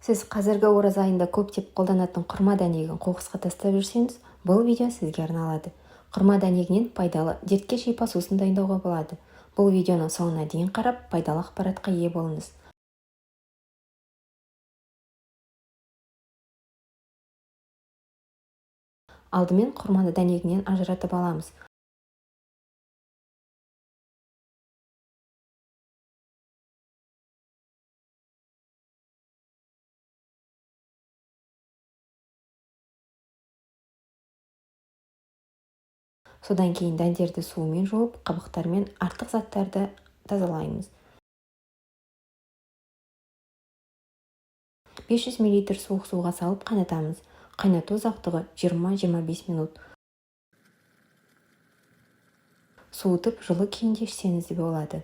Сіз қазіргі ораза айында көптеп қолданатын құрма дәнегін қоқысқа тастап жүрсеңіз, бұл видео сізге арналады. Құрма дәнегінен пайдалы, дертке шипа сусын дайындауға болады. Бұл видеоны соңына дейін қарап, пайдалы ақпаратқа ие болыңыз. Алдымен құрманы дәнегінен ажыратып аламыз. Содан кейін дәндерді суымен жуып, қабықтары мен артық заттарды тазалаймыз. 500 мл суық суға салып қайнатамыз. Қайнату ұзақтығы 20-25 минут. Суытып, жылы күйінде ішсеңіз де болады.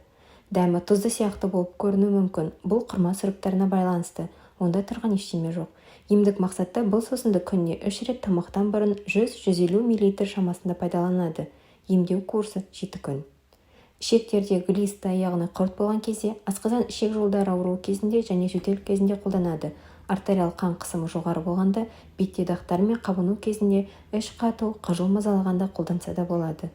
Дәмі тұзды сияқты болып көрінуі мүмкін. Бұл құрма сұрыптарына байланысты. Онда тұрған ештеме жоқ. Емдік мақсатта бұл сусынды күніне 3 рет тамақтан бұрын 100-150 мл шамасында пайдаланады. Емдеу курсы 7 күн. Ішектерде глиста, яғни құрт болған кезде, асқазан-ішек жолдары ауруы кезінде және жөтел кезінде қолданады. Артериал қан қысымы жоғары болғанда, бетте дақтар мен қабыну кезінде, іш қату, қыжыл мазалағанда қолданса да болады.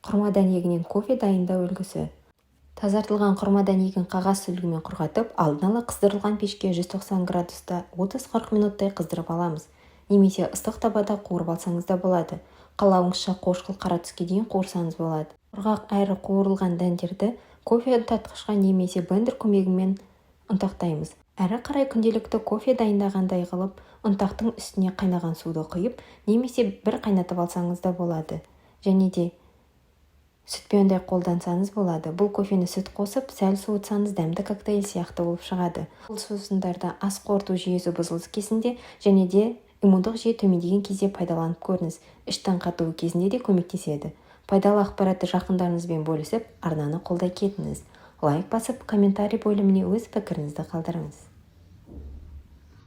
Құрма дәнегінен кофе дайындау үлгісі. Тазартылған құрма дәнегін қағаз сүлгімен құрғатып, алдын ала қыздырылған пешке 190 градуста 30-40 минуттай қыздырып аламыз. Немесе ыстық табада қуырып алсаңыз да болады. Қалауыңызша қошқыл қара түске дейін қуырсаңыз болады. Құрғақ әрі қуырылған дәндерді кофе ұнтақтағышқа немесе блендер көмегімен ұнтақтаймыз. Әрі қарай күнделікті кофе дайындағандай қылып, ұнтақтың үстіне қайнаған суды құйып, немесе бір қайнатып алсаңыз да болады. Және де сүтпен де қолдансаңыз болады. Бұл кофені сүт қосып, сәл суытсаңыз, дәмді коктейль сияқты болып шығады. Бұл сусындарды ас қорыту жүйесі бұзылыс кезінде және де иммундық жүйе төмендеген кезде пайдаланып көріңіз. Іштің қатуы кезінде де көмектеседі. Пайдалы ақпаратты жақындарыңызбен бөлісіп, арнаны қолдай кетіңіз. Лайк басып, комментарий бөліміне өз пікіріңізді қалдырыңыз.